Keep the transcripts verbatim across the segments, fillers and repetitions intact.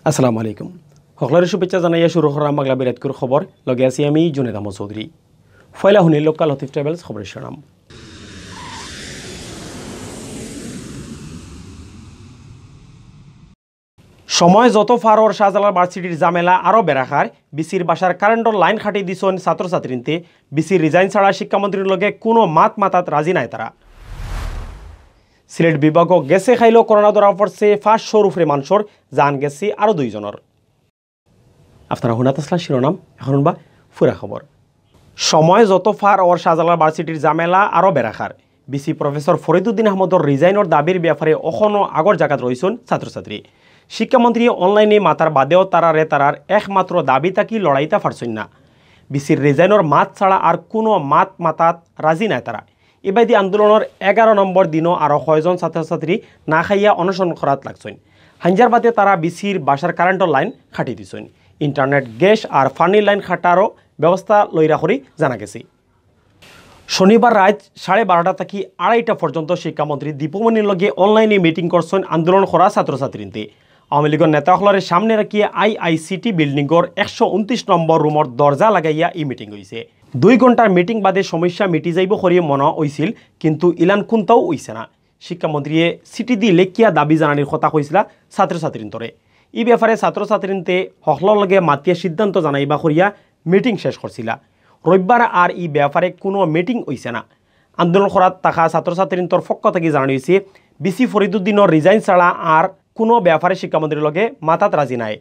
আসসালামু আলাইকুম। হকলরে শুভেচ্ছা জানাইয়া শুরু করাম বাংলা বিরাটকুর খবর। লগে আছি আমি জুনেদ আহমদ চৌধুরী। ফয়লা হুনি লোকাল লতিফ ট্রাভেলস খবরর শিরোনাম। সময় যত ফার অর শাহজালাল ভার্সিটির ঝামেলা আরো বেড়া খার। বিসির বাসার কারেন্টর লাইন কাটি দিছইন ছাত্রছাত্রীন্তে। বিসির রিজাইন ছাড়া শিক্ষামন্ত্রীর লগে কুনু মাত মাতাত রাজি নায় তারা। সিলেট বিভাগো গেছে কাইলো করোনা ধরা পড়ছে পাঁচশোর উপরে মানষর, জান গেছে আরো দুইজনর। আপনারা হুনাত আছলা শিরোনাম, এখন হুনবা পুরা খবর। সময় যত ফার অর শাহজালাল ভার্সিটির ঝামেলা আরো বেড়া খার। বিসি প্রফেসর ফরিদুদ্দিন আহমদর রিজাইনর দাবির ব্যাপারে অখনো আগর জাগাত রইছইন ছাত্রছাত্রী। শিক্ষামন্ত্রী অনলাইনে মাতার বাদেও তারারে তারার একমাত্র দাবি থাকি লড়াইতা পারছইন না। বিসির রিজাইনর মাত ছাড়া আর কুনু মাত মাতাত রাজি নায় তারা। ইবাদি আন্দোলনর এগারো নম্বর দিনও আরো কয়জন ছাত্রছাত্রী না খাইয়া অনশন করাত লাগছইন। হাইঞ্জার বাদে তারা বিসির বাসার কারেন্টর লাইন কাটি দিছইন। ইন্টারনেট, গ্যাস আর পানির লাইন কাটারও ব্যবস্থা লইরা করি জানা গেছে। শনিবার রাইত সাড়ে বারোটা থাকি আড়াইটা পর্যন্ত শিক্ষামন্ত্রী দীপুমণির লগে অনলাইনে মিটিং করছইন আন্দোলন করা ছাত্রছাত্রীন্তে। আওয়ামী লীগর নেতা অকলরে সামনে রাখিয়া আইআইসিটি বিল্ডিংর একশো উনত্রিশ নম্বর রুমর দরজা লাগাইয়া ই মিটিং অইছে। দুই ঘন্টার মিটিং বাদে সমস্যা মিটি যাইবো করি মনো অইছিল, কিন্তু ইলান কুন্তাও অইছে না। শিক্ষামন্ত্রীয়ে চিঠি দি লেখিয়া দাবি জানানির কথা কইছিলা ছাত্রছাত্রীন্তরে। ই ব্যাপারে ছাত্রছাত্রীন্তে হকলর লগে মাতিয়া সিদ্ধান্ত জানাইবা করিয়া মিটিং শেষ করছিলা। রবিবার আর ই ব্যাপারে কুনু মিটিং অইছে না। আন্দোলন করাত থাকা ছাত্রছাত্রীন্তর পক্ষ থাকি জানানি অইছে, বিসি ফরিদুদ্দিনর রিজাইন ছাড়া আর কুনু ব্যাপারে শিক্ষামন্ত্রীর লগে মাতাত রাজি নায়।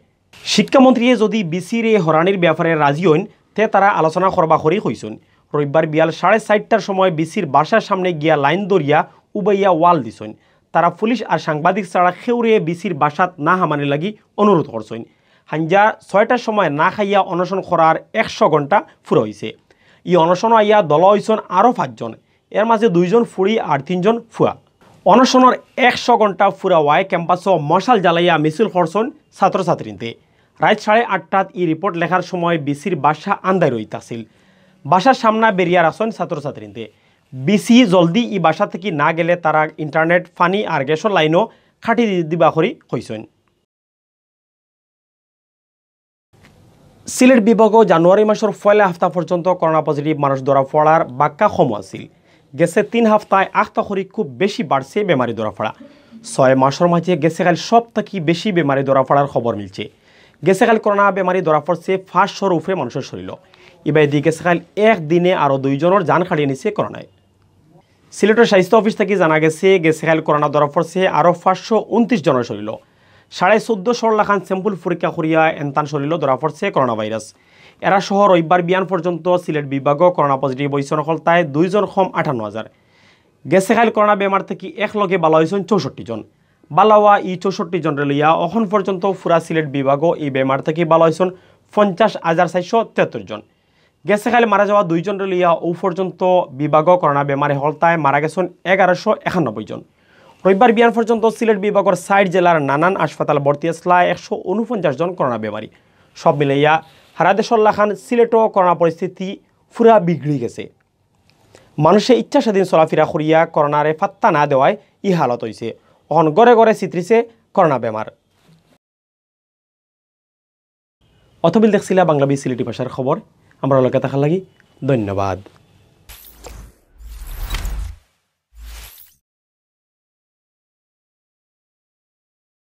শিক্ষামন্ত্রীয়ে যদি বিসিরে হরানির ব্যাপারে রাজি অইন, তে তারা আলোচনা করবা করি কইছইন। রবিবার বিয়াল সাড়ে চাইরটার সময় বিসির বাসার সামনে গিয়া লাইন ধরিয়া উবাইয়া ওয়াল দিছইন। তারা পুলিশ আর সাংবাদিক ছাড়া কেউরে বিসির বাসাত না হামানির লাগি অনুরোধ করছইন। হাইঞ্জা ছয়টার সময় না খাইয়া অনশন করার একশো ঘন্টা পুরা অইছে। ই অনশনো আইয়া ধরা অইছইন আরো পাঁচজন। এর মাঝে দুইজন ফুড়ি আর তিনজন ফুয়া। অনশনর একশো ঘন্টা পুরা অওয়ায় ক্যাম্পাসো মশাল জ্বালাইয়া মিছিল করছইন ছাত্রছাত্রীন্তে। রাইত সাড়ে আটটাত ই রিপোর্ট লেখার সময় বিসির বাসা আন্দাইর অইতাছিল। বাসার সামনা বেরিয়া রাখছইন ছাত্রছাত্রীন্তে। বিসি জলদি ই বাসা থাকি না গেলে তারা ইন্টারনেট, পানি আর গ্যাসর লাইনও কাটি দি-, দিবা করি কইছইন। সিলেট বিভাগো জানুয়ারি মাসর পয়লা হাপ্তা পর্যন্ত করোনা পজিটিভ মানুষ ধরা পড়ার বাক্কা কম আছিল। গেছে তিন হাপ্তায় আখতা করি খুব বেশি বাড়ছে বেমারি ধরা পড়া। ছয় মাসর মাঝে গেছে কাইল সব থাকি বেশি বেমারি ধরা পড়ার খবর মিলছে। গেছে কাইল করোনা বেমারি ধরা পড়ছে পাঁচশোর উপরে মানুষর শরীলো। ইবাদি গেছে কাইল এক দিনে আরো দুইজনর জান কাটিয়ে নিছে করোনায়। সিলেটর স্বাস্থ্য অফিস থাকি জানা গেছে, গেছে কাইল করোনা ধরা পড়ছে আরো পাঁচশো উনত্রিশ জনর শরীলো। সাড়ে চৌদ্দশোর লাখান স্যাম্পল পরীক্ষা করিয়া এনতান শরীলো ধরা পড়ছে করোনা ভাইরাস। এরা সহ রবিবার বিয়ান পর্যন্ত সিলেট বিভাগো করোনা পজিটিভ অইছইন হকলতায় দুইজন কম আটান্ন হাজার। গেছে কাইল করোনা বেমার থাকি এক লগে বালা অইছইন চৌষট্টি জন। বালা অওয়া ই চৌষট্টি জনরে লইয়া অখন পর্যন্ত পুরা সিলেট বিভাগো ই বেমার থাকি বালা অইছইন পঞ্চাশ হাজার চাইরশো তেহাত্তর জন। গেছে কাইল মারা যাওয়া দুইজনরে লইয়া অউ পর্যন্ত বিভাগো করোনা বেমারে হকলতায় মারা গেছইন এগারোশো একানব্বই জন। রবিবার বিয়ান পর্যন্ত সিলেট বিভাগর চাইর জেলার নানান হাসপাতাল ভর্তি আছলা একশো উনপঞ্চাশ জন করোনা বেমারি। সব মিলাইয়া হারা দেশর লাখান সিলেটও করোনা পরিস্থিতি পুরা বিগড়ি গেছে। মানুষে ইচ্ছা স্বাধীন চলাফিরা করিয়া করোনারে পাত্তা না দেওয়ায় ই হালত অইছে। অখন ঘরে ঘরে ছিতরিছে করোনা বেমার। অতবিল দেখছিলা বাংলা বি সিলেটি ভাষার খবর। আমরার লগে থাকার লাগি ধন্যবাদ।